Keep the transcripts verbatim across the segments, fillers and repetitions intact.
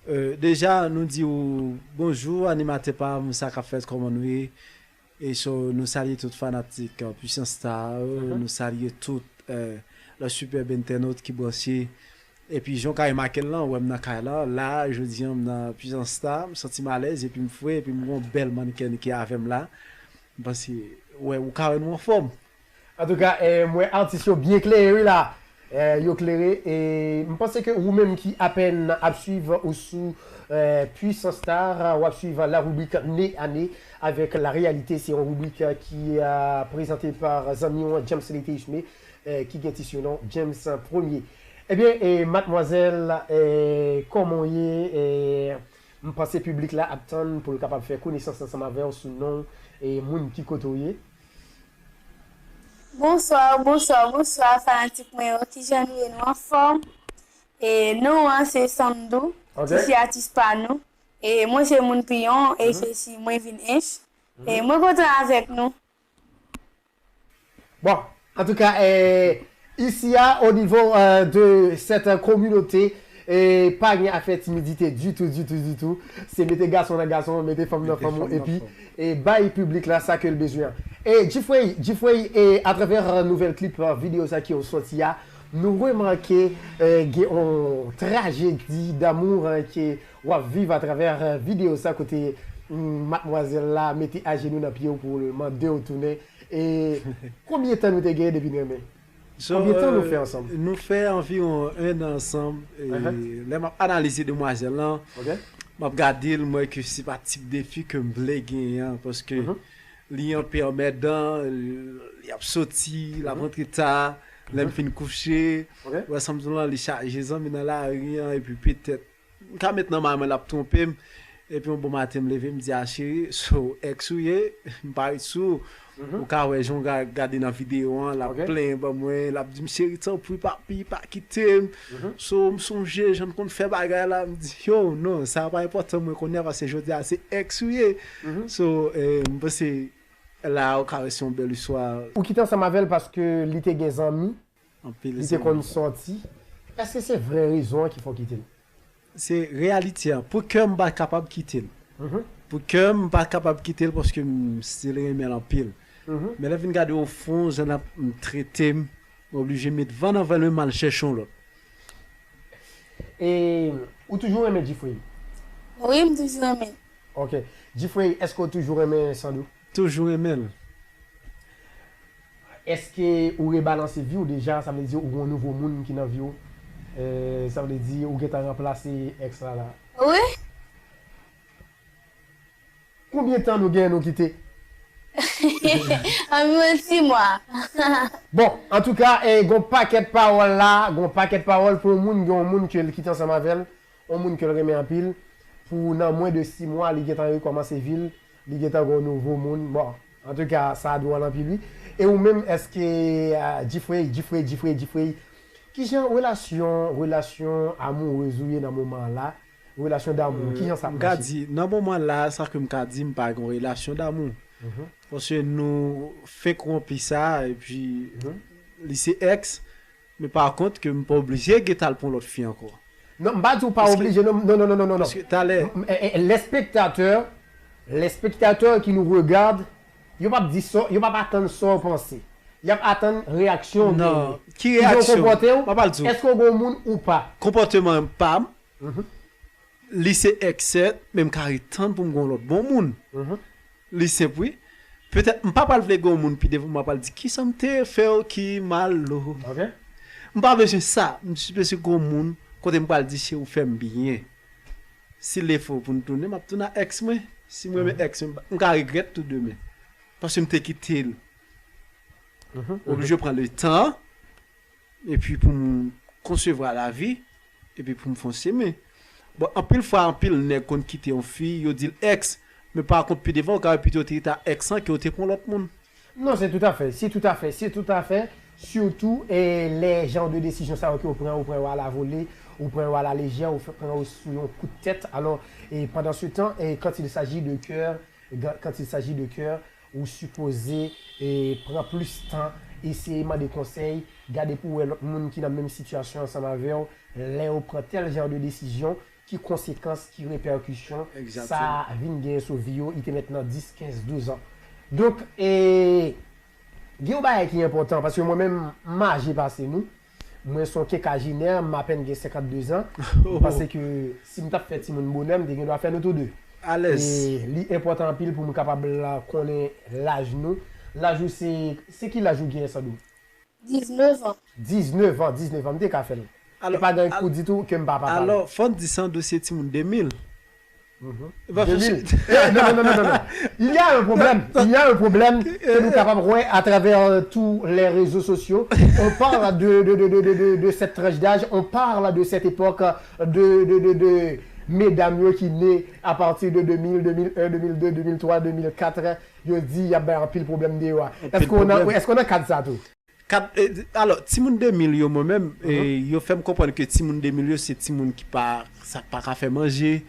Euh, deja, nou di w bonjou, animatè pa m, sa k ap fèt, kòman nou ye? E so, nou salye tout fanatik, euh, Puissance Star, euh, nou salye tout, euh, le superbe entènot ki branche. Epi, jan w ka remake l lan, w wè m nan kay lan. La, jodi a, m nan Puissance Star, m santi m alèz, epi m fre, epi m gon bèl mannequin ki avè m la. M panse, wè, ou ka wè nou anfòm. Antouka, eh, m wè atis yo byen klere, wi, la. Eh, yo klere, e m panse ke ou menm ki apèn ap swiv ou sou, eh, Puissance Star, w ap swiv la ribrik Ne a Ne avèk La Réalité. Se yon ribrik, eh, ki, eh, prezante pa zanmi w, James Leteusme, eh, ki gen ti sinon James Premye. Ebyen, eh, madmwazèl, eh, kòman w ye? Eh, m panse piblik la ap tann pou l kapab fè konesans ansanm avè w sou non e moun ki kote w ye. Bonswa, bonswa, bonswa, fanatik mwen yo. Kijan nou ye? Nou anfòm? E non an se Sandou, Ok. Ti fi atis pa nou. E mwen se moun Piyon, e Mhm. se si mwen vin ench. E Mhm. mwen kontan avèk nou. Bon, antouka, eh, isi a, o nivo, eh, de sèt kominote, eh, pa gen afè timidite ditou, ditou, ditou. Se mete gason nan gason, mete fanm nan Mete fanm ou, fanm nan epi, fanm. E bay piblik la sa ke l bezwen an. E Jeffrey, Jeffrey, e atravè, eh, nouvèl klip, eh, videyo sa ki yo sòti a, nou remake, eh, gen yon trajedi damou, eh, ke w ap viv atravè, eh, videyo sa kote, mm, madmwazèl la mete ajenou nan pye w pou l mande w tounen. E konbyen tan nou te genyen depi n renmen? So, Konbyen tan nou eh, fè ansanm? Nou fè anviwon en an ansanm. E Uh-huh. lè m ap analize demwazèl lan, Ok. m ap gade l, m wè ke se pa tip de fi ke m vle genyen an, paske Mhm. li anpe anmèdan, li ap soti, l ap Mhm. rantre ta, lè m Mhm. fin kouche, Ok. wè sanm di w lan, li chaje zanmi nan lari an, epi petèt m ka met nan may mwen l ap twonpe m. Epi yon bon maten m leve, m di a cheri, so, èks ou ye, m pa ret sou ou. Mhm. Ou ka wè jan w ga-, gade nan videyo an, l ap Ok. plenyen ban mwen, l ap di m, cheri, tanpri, papi, pa kite m. Mhm. So, m sonje jan n konn fè bagay la, m di, yo, non, sa pa enpòtan mwen kounye a, paske jodi a se èks ou ye. Mhm. So, eh, m panse la, ou ka wè se yon bèl istwa. Ou kite ansanm avè l paske li te gen zanmi, Anpil li te zanmi. konn sòti. Èske se vrè rezon an ki fè w kite l? Se reyalite an. Pou kè m pa kapab kite l. Mhm. Pou kè m pa kapab kite l paske m still renmen l anpil. Mhm. Men lè vin gade o fon, jan l ap m trete m, m oblije met van nan vèl mwen, m al chèche yon lòt. E ou toujou renmen Jeffrey? Wi, m toujou renmen. Ok. Jeffrey, èske w toujou renmen Sandou? Toujou renmen l. Èske ou rebalanse vi w deja? Sa vle di ou gon nouvo moun ki nan vi w? Eh, sa vle di ou gentan ranplase èks la la? Wi. Konbyen tan nou gen nou kite? Anviwon sis mwa. Bon, antouka, eh, gon pakèt pawòl la, gon pakèt pawòl pou yon moun, gen yon moun ke l kite ansanm avè l, yon moun ke l renmen anpil, pou nan mwen de sis mwa, li gentan rekòmanse vi l, li gentan gon nouvo moun. Bon, antouka, sa dwòl anpil, wi. E ou menm, èske, ah, Jeffrey, Jeffrey, Jeffrey, Jeffrey, kijan relasyon, relasyon amourez ou ye nan moman an la? Relasyon damou, kijan sa ap mache? M ka di, nan moman la, sa ke m ka di, m pa gen relasyon damou. Mhm. Paske nou fenk wonpi sa, epi Mhm. li se èks, men pa kont ke m pa oblije gentan al pran lòt fi ankò. Non, m pa di w pa Paske oblije, non, non, non, non, non, non. Paske talè M, eh, eh, lè spektatè, lè spektatè ki nou regad, yo p ap di sa, yo p ap atann sa w panse. Y ap atann reyaksyon w Non, genyen. ki Kijan w reyaksyon? konpòte w? M ap al di w. Èske w gon moun ou pa? Konpòteman pa m, Mhm. li se èks, men m ka ret tann pou m gon lòt bon moun. Mhm. Li senp, wi. Petèt, m pa pral vle gon moun pi devan, m ap pral di, kisa m te fè w ki mal lo? Ok. M pa bezwen sa. M jis bezwen gon moun kote m pral di, cheri, ou fè m byen. Si l fò pou n tounen, m ap tounen ak èks mwen. Si m renmen Mhm. èks mwen, m ka regrèt tou demen. Paske m te kite l. Mhm, mhm. Oblije pran le tan, epi pou m konsevwa lavi, epi pou m fonse. Men, bon, anpil fwa, anpil nèg konn kite yon fi, yo di l èks, men pa kont pi devan, ou ka wè pito yo te rete a èks lan ke yo te pran lòt moun. Non, se toutafè, se toutafè, se toutafè, sitou, eh, lè jan de desizyon sa yo ke ou pran, ou pran yo alavole, ou pran yo alalejè, ou fè, pran yo sou yon kout tèt. Alò, eh, pendant ce temps, eh, quand il s'agit de cœur, ga-, quand il s'agit de cœur, ou sipoze, eh, pran plis tan, eseye mande konsèy, gade pou wè lòt moun ki nan menm sitiyasyon ansanm avè w, lè yo pran tèl jan de desizyon, ki konsekans, ki repèkisyon sa vin genyen sou vi yo, li te mèt nan dis, kenz, douz an. Donk, e, gen yon bagay ki enpòtan, paske mwen menm, m aje pase nou. Mwen se yon kenkajinè, m apèn gen senkannde zan. M panse ke si m t ap fè timoun bonè, m te gen dwa fè nou tou de. Alèz. E li enpòtan anpil pou m kapab la konnen laj nou. Laj ou se, se ki laj ou genyen, Sandou? Diznèf an. Diznèf an, diznèf an, m te ka fè l. E pa gen kou ditou ke m pa papa l. Alò, fò n di Sandou se timoun de mil. Mhm. Ba, de mil. Eh, non, non, non, non, non, non. Il y a un problème. Il y a un problème que nous capables ouais, à travers euh, tous les réseaux sociaux. On parle de, de, de, de, de, de, de cette tranche d'âge, on parle de cette époque de, de, de, de mesdames yo ki né à partir de deux mille, deux mille un, deux mille deux, deux mille trois, deux mille quatre. Yo di y a ben anpil problème de yo. Est-ce qu'on a, est-ce qu'on a cadre ça tout? Kat, e, alò, timoun de mil yo, mwen menm, e, yo fè m konprann ke timoun de mil yo, se timoun ki pa, sa pa ka fè manje,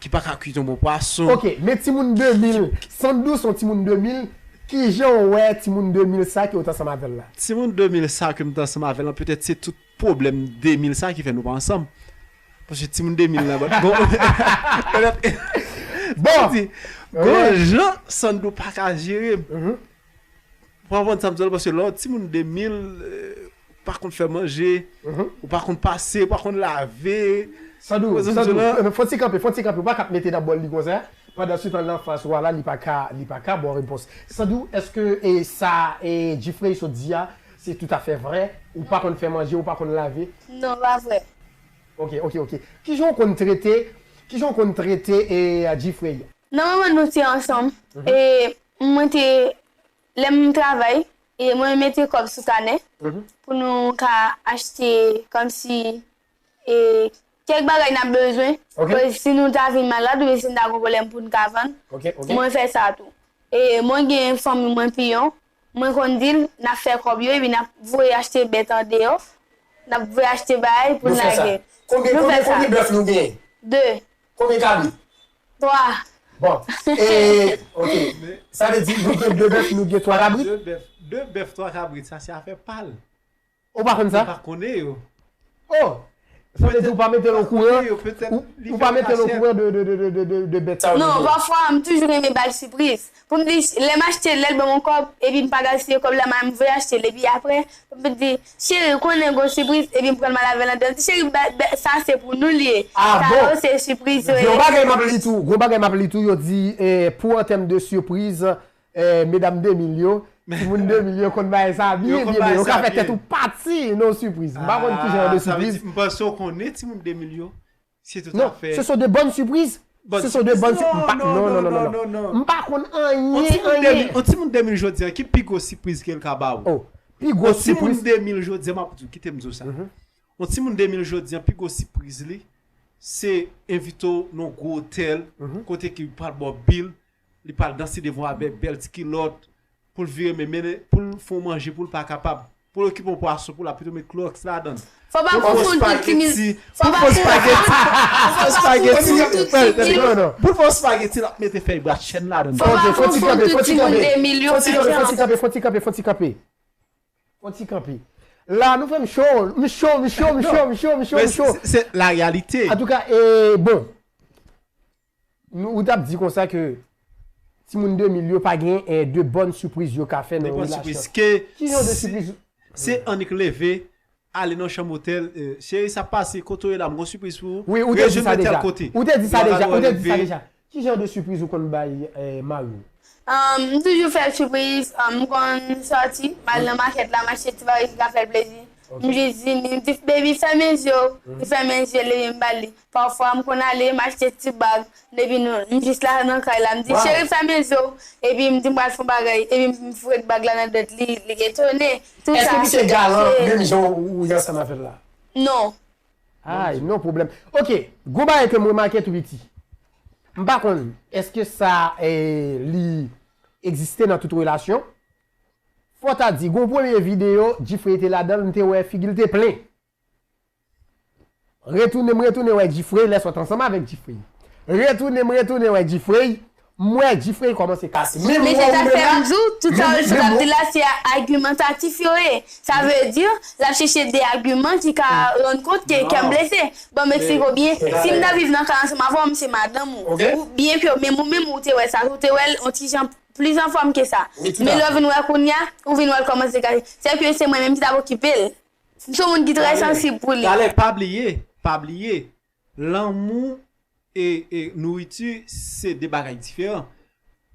ki pa ka kwit yon bon pwason. Ok, men timoun de mil, Sandou se yon timoun de mil, kijan w wè timoun de mil sa ke w t ansanm avè l la? Timoun de mil sa ke m t ansanm avè l lan, petèt se tout pwoblèm de mil sa ki fè nou pa ansanm. Paske timoun de mil la, bon, bon, gon jan Sandou pa ka jere m. Ou konprann sa m di w la, paske lè w timoun de mil, eh, ou pa konn fè manje, ou pa konn pase, ou pa konn lave. Sandou, Sandou, eh, fò ti kanpe, fò ti kanpe, ou pa ka ap mete nan bòl li konsa. Pandan se tan nan fas ou a la, li pa ka, li pa ka ba w repons. Sandou, èske, eh, sa, eh, Jeffrey sot di a, se toutafè vrè? Ou pa konn fè manje, ou pa konn lave? Non, pa vrè. Ok, ok, ok. Kijan w konn trete, kijan w konn trete, eh, Jeffrey? Nòmalman, nou te ansanm. E mwen te Lè m travay, e mwen mete kòb sou kanè pou nou ka achte kòmsi e kèk bagay n ap bezwen. Koz si nou ta vin malad oubyen si n ta gon pwoblèm pou n ka vann, mwen fè sa tou. E mwen gen fanmi mwen piyon, mwen konn di l, n ap fè kòb yo epi n ap voye achte bèt andeyò, n ap voye achte bagay pou n lage. Nou fè sa. Konbyen, konbyen bèf nou genyen? De. Konbyen kabrit? Twa. Bon. E, ok. Sa vle di, nou gen de bèf, nou gen twa kabrit? De bèf, de bèf, twa kabrit, sa se afè pa l. Ou pa konn sa? Ou pa konnen yo. Oh! Sa vle di ou pa mete l okouran, ou, ou pa mete l okouran de, de, de, de, de, de bèt sa yo. Non, pafwa, m toujou renmen ba l sipriz. Pou m di, lè m achte, lè l ban m yon kòb, epi m pa gaspiye kòb la, m voye achte l, epi apre, m di, cheri, ou konnen gon sipriz, epi m pran m al avè l anndan. M di, cheri, sa se pou nou l ye. Sa yo se sipriz yo ye. Gon bagay m ap li tou, gon bagay m ap li tou, yo di, eh, pou an tèm de sipriz, eh, medam de mil yo, timoun de mil yo konn bagay sa byen, byen, byen. Yo ka fè tèt ou pati nan sipriz. M pa konn ki jan de sipriz. M panse w konnen timoun de mil yo. Non, ce sont de bonnes surprises. Ce sont de bonnes surprises. Non, non, non, non, non. M pa konn anyen, anyen. On timoun de mil jodi a, ki pi gwo sipriz ke l ka ba ou? Oh, pi gwo sipriz. On timoun de mil jodi a, m ap di w, kite m di w sa. On timoun de mil jodi a, pi gwo sipriz li, se envite w nan gwo otèl, kote ki pral ba w bil, li pral danse devan w avèk bèl ti kilòt, pou l vire men, men pou l fè w manje, pou l pa kapab. Pou l okipe yon pwason, pou l ap pito met klowòks ladan l. Fò pa konfonn tout timoun. Pou l fè w spageti, pou l fè w spageti, pou l fè w spageti, pou l fè w spageti, l ap mete fèy bratchèn ladan l. Fò pa konfonn tout timoun de mil yo. Fò ti kanpe, fò ti kanpe, fò ti kanpe, fò ti kanpe. Fò ti kanpe. La, nou fè m cho, m cho, m cho, m cho, m cho, m cho, m cho. Se, se la réalité. Antouka, e, bon. Nou, ou t ap di konsa ke timoun de mil yo pa gen, eh, de bòn sipriz yo ka fè nan yon relasyon. Ki jan de sipriz? Se annik leve, ale nan chanm otèl, eh, cheri, sa pase, kote w ye la, m gon sipriz pou ou. Wi, ou te di sa deja. Ou te di sa deja, ou te di sa deja. Ki jan de sipriz ou konn bay, eh, mari w? Um, m toujou fè l sipriz, um, m konn sòti, m al nan makèt la, m achte ti bagay ki ka fè l plezi. M jis vini, m di, "Baby, fèmen zye w." Li fèmen zye l, epi m ba li. Pafwa, m konn ale, m achte ti bag, depi nou, m jis la nan kay la, m di, "Cheri, fèmen zye w." Epi m di, "M pral fè yon bagay." Epi m foure bag la nan dwèt li, li etone. Tout sa. Èske misye galan menm jan ou, ou ye ansanm avè l la? Non. Ay, non pwoblèm. Ok, gon bagay ke m remake tou piti. M pa konn, èske sa, eh, li egziste nan tout relasyon? Fò ta di, gon premye videyo, Jeffrey te ladan l, m te wè figi l te plen. Retounen, m retounen wè Jeffrey, lè sa w t ansanm avèk Jeffrey. Retounen, m retounen wè Jeffrey, M wè Jifrey kòmanse kase. Men mwen, sa fè m di w, tout sa yo sot ap di la, se agimantatif yo ye. Sa vle di, l ap chèche de agiman ki ka rann kont ke kè m blese. Bon, m eksplike w byen. Si m ta viv nan kay ansanm avè w, m se madanm ou. Ou byen ke, men ou menm ou te wè sa, ou te wè l yon ti jan plis anfòm ke sa. Men lè w vin wè kounye a, ou vin wè l kòmanse kase. Se ke se mwen menm ki t ap okipe l. M se yon moun ki trè sansib pou li. Talè, pa bliye, pa bliye. Lanmou e, e nouriti se de bagay diferan.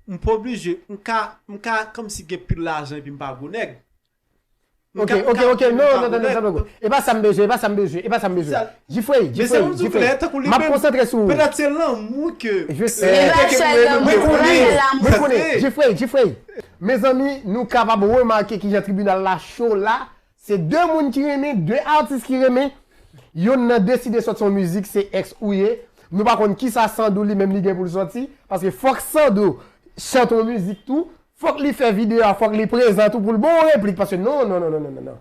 M pa oblije, m ka, m ka kòmsi gen pil lajan epi m pa gwo nèg. Ok, ok, ok, non, non, non, non, non, non. E pa sa m bezwen, e pa sa m bezwen, e pa sa m bezwen. Jifrey, Jifrey, Jifrey. M ap konsantre sou ou. Petèt se lanmou ke. Jifrey, Jifrey. Mezanmi, nou kapab remake kijan tribinal la cho la. Se de moun ki renmen, de atis ki renmen. Yonn nan deside sòti yon mizik, se èks ou ye. Nou pa konn kisa Sandou li menm li gen pou l sòti. Paske fòk Sandou chante yon mizik tou. Fòk li fè videyo a, fòk li prezan tou pou l ba w replik. Paske non, non, non.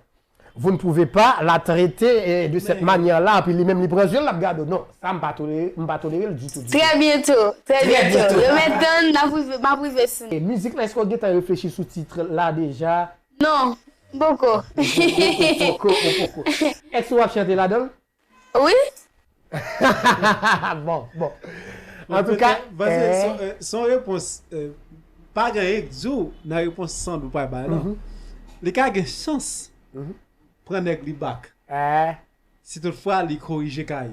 Vous ne pouvez pas la traiter eh, de cette manière-là. Epi li menm li pran je l, l ap gade w. Non, sa m pa tolere, m pa tolere l ditou. Trè byento, trè byento. Yo mèt tann, m ap rive sou nou. Mizik la, èske w gentan reflechi sou tit la deja? Non, m poko. Ou poko, ou poko. Èske w ap chante ladan l? Wi. Bon, bon. Antouka, se yon repons, pa gen anyen k di w nan repons Sandou pral bay la. Li ka gen chans pran nèg li back. Si toutfwa li korije kay.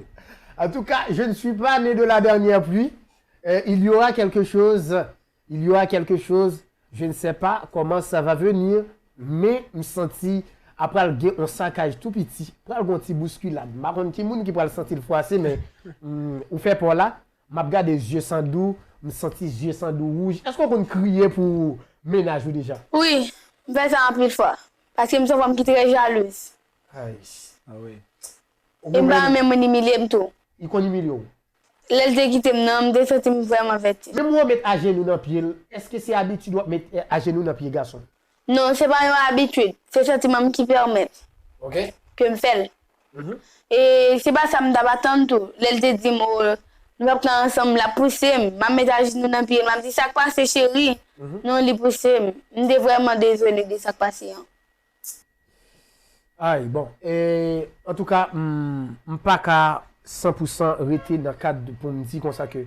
En tout cas, je ne suis pas né de la dernière pluie. Euh, il y aura quelque chose, il y aura quelque chose, je ne sais pas comment ça va venir, men m santi apral gen yon sakaj tou piti, pral gen yon ti bouskilad. M pa konn ki moun ki pral santi l fwase, men mm, ou fè pa w la, m ap gade zye Sandou, m santi zye Sandou wouj. Èske w konn kriye pou mennaj ou deja? Wi, m fè sa anpil fwa. Paske m se yon fanm ki trè jalouz. Ay. Ah wi. E m pa renmen moun imilye m tou. Li konn imilye w? Lè l te kite m nan, m te santi m vrèman vèktim. Menm ou met ajenou nan pye l, èske se abitid w ap met ajenou nan pye gason? Non, se pa yon abitid. Se santiman m ki pèmèt ke m fè l. E se pa sa m t ap atann tou. Lè l te di m, o, nou p ap ka ansanm, l ap pouse m. M ap met ajenou nan pye l, m ap di, sa k pase, cheri? Non, li pouse m. M te vrèman dezole de sa k pase an. Ay, bon. E, antouka, m, m pa ka san pou san rete nan kad pou m di konsa ke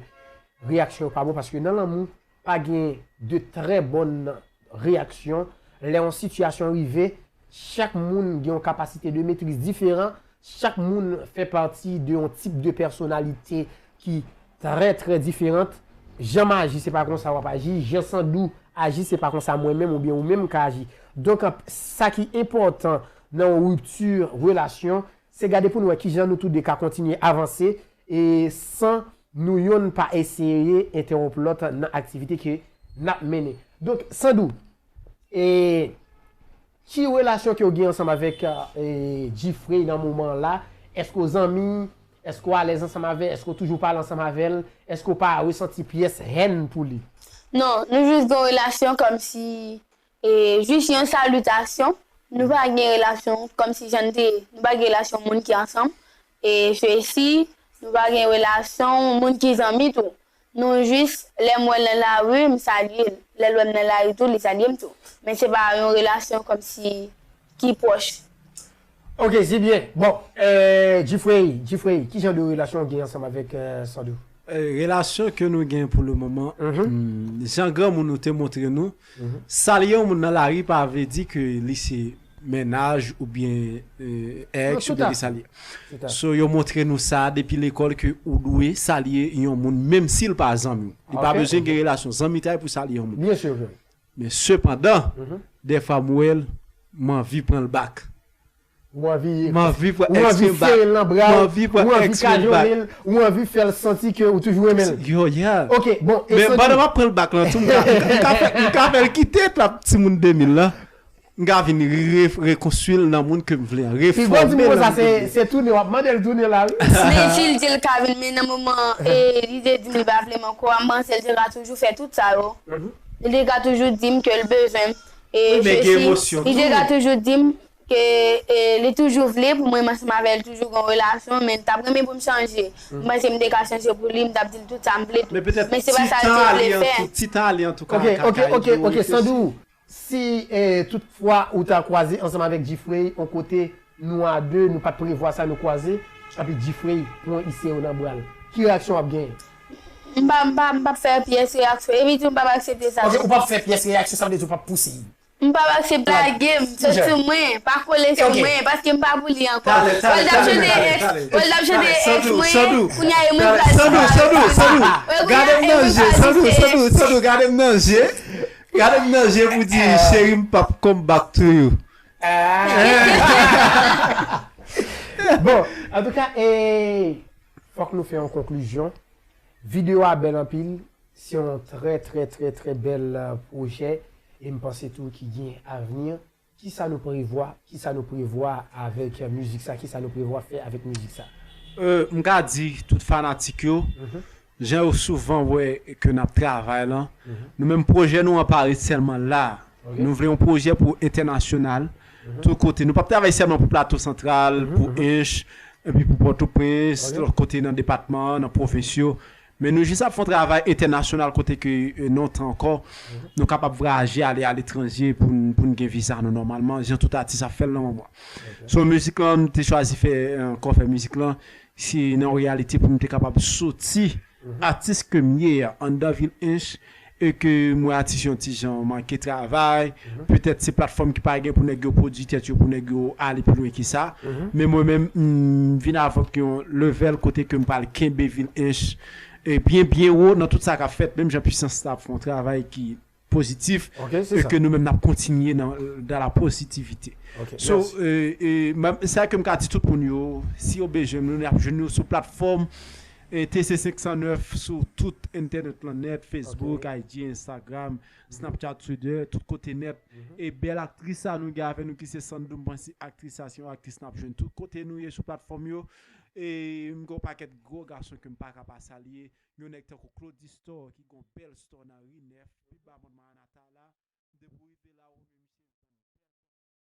reyaksyon yo pa bon, paske nan lanmou, pa gen de trè bòn reyaksyon. Lè yon sitiyasyon rive, chak moun gen yon kapasite de metriz diferan, chak moun fè pati de yon tip de pèsonalite ki trè, trè diferan. Jan m aji, se pa konsa w ap aji. Jan Sandou aji, se pa konsa mwen menm oubyen ou menm ka aji. Donk, sa ki enpòtan nan yon ripti relasyon, se gade pou nou wè kijan nou tou de ka kontinye avanse e san nou yonn pa eseye entèwonp lòt nan aktivite ke n ap mennen. Donk, Sandou, e, ki relasyon ke w gen ansanm avèk e, Jifrey nan moman la? Èske w zanmi? Èske w alèz ansanm avè l? Èske w toujou pale ansanm avè l? Èske w pa resanti pyès hèn pou li? Non, nou jis gen yon relasyon kòmsi e, jis yon salitasyon. Nou pa gen relasyon kòmsi jan n te ye. Nou pa gen relasyon moun ki ansanm. E, se si nou pa gen relasyon moun ki zanmi tou. Nou jis, lè m wè l nan lari, m salye l. Lè l wè m nan lari tou, li salye m tou. Men se pa yon relasyon kòmsi ki pwòch. Ok, se byen. Bon, euh, Jifrey, Jifrey, ki jan de relasyon w gen ansanm avèk euh, Sandou? Euh, relasyon ke nou gen pou le moman, hmm, jan granmoun nou te montre nou, salye yon moun nan lari pa vle di ke li se mennaj oubyen euh, èks oubyen li salye. So, yo montre nou sa depi lekòl ke ou dwe salye yon moun menm si l pa zanmi w. Li pa bezwen gen relasyon zanmitay pou salye yon moun. Byen si. Men sepandan, dèfwa m wè l, m anvi pran l back. Ou anvi, m anvi pran ou anvi sere l nan bra w, ou anvi kajole l, ou anvi fè l santi ke ou toujou renmen l. Yo, yeah. Ok, bon, e men pandan m ap pran l back lan tou, m ka, m ka fè, m ka fè l kite trap timoun de mil lan. M ka vin re, rekonstwi l nan moun ke m vle an. Pi gwo refòme l nan moun ke m vle. Se tounen w ap mande l tounen la, wi. Men si l di l ka vin, men nan moman, e, li te di m li pa vle m ankò, m panse l te ka toujou fè tout sa yo. Li te ka toujou di m ke l bezwen m. E, wi, men gen emosyon tou. Li te ka toujou di m, ke e, li toujou vle pou mwen, m ansanm avè l toujou gen yon relasyon, men l t ap renmen pou m chanje. M panse m te ka chanje pou li, m t ap di l tout sa m vle tou. Men se pa sa l te vle fè. Ti talè antouka. Ok, ok, ok, ok, Sandou. Si eh, tout fwa ou ta kwaze ansanm avèk Jifrey, yon kote nou a de, nou pa t prevwa sa, nou kwaze, epi Jifrey pran Iseo nan bra l, ki reyaksyon w ap genyen? M pa, m pa, m p ap fè pyès reyaksyon. Epi tou, m p ap aksepte sa. Ok, ou p ap fè pyès reyaksyon, sa vle di ou p ap pouse. M p ap aksepte lage m, soti mwen, pa kole sou mwen, paske m pa pou li ankò. Wè l t ap chante ex, wè l t ap chante ex mwen, kounye a e mwen pral Sandou, Sandou, Sandou, Sandou, gade m nan je, Sandou, Sandou, Sandou, gade m nan je. Gade m nan je pou di, cheri, m p ap come back to you. Bon, antouka, e, fòk nou fè yon konklizyon. Videyo a bèl anpil. Se yon trè, trè, trè, trè bèl eh, pwojè. E m panse tou ki gen avni. Kisa nou prevwa? Kisa nou prevwa avèk eh, mizik sa? Kisa nou prevwa fè avèk mizik sa? Euh, m ka di tout fanatik yo, jan yo souvan wè ke n ap travay lan, nou menm pwojè nou an pa ret sèlman la. Nou vle yon pwojè pou entènasyonal, tout kote. Nou p ap travay sèlman pou Plato Santral, pou Ench, epi pou Pòtoprens, lòt kote nan depatman an, nan pwovens yo. Men nou jis ap fè yon travay entènasyonal kote ke eh, lontan ankò, nou kapab vwayaje ale aletranje pou n pou n gen viza nou nòmalman, jan tout atis ap fè l nan moman. So mizik lan, m te chwazi fè eh, ankò fè mizik lan, se nan yon reyalite pou m te kapab soti atis ke m ye a anndan vil Ench, e ke m wè atis yo yon ti jan manke travay, petèt se platfòm ki pa gen pou nèg yo pwodui tèt yo, pou nèg yo ale pi lwen ke sa. Men mwen menm, m vin avèk yon level kote ke m pral kenbe vil Ench e byen, byen wo nan tout sa k ap fèt, menm jan Pwisans la ap fè yon travay ki pozitif, e ke nou menm n ap kontinye nan, dans la positivité. So, e, e, sa ke m ka di tout moun yo, si yo bezwen nou, n ap jwenn nou sou platfòm eh, T C senk san nèf sou tout entènèt lan nèt, Facebook, I G, Instagram, Snapchat, Twitter, tout kote nèt. E bèl aktris sa nou gen avè nou ki se Sandou, m panse aktris sa se yon aktris n ap jwenn tout kote nou ye sou platfòm yo. E m gen yon pakèt gwo gason ke m pa ka pa salye. Yon nèg tankou Claude Store ki gen yon bèl store nan ri nèf, pi ba mòn Maranatha la. Depi w rive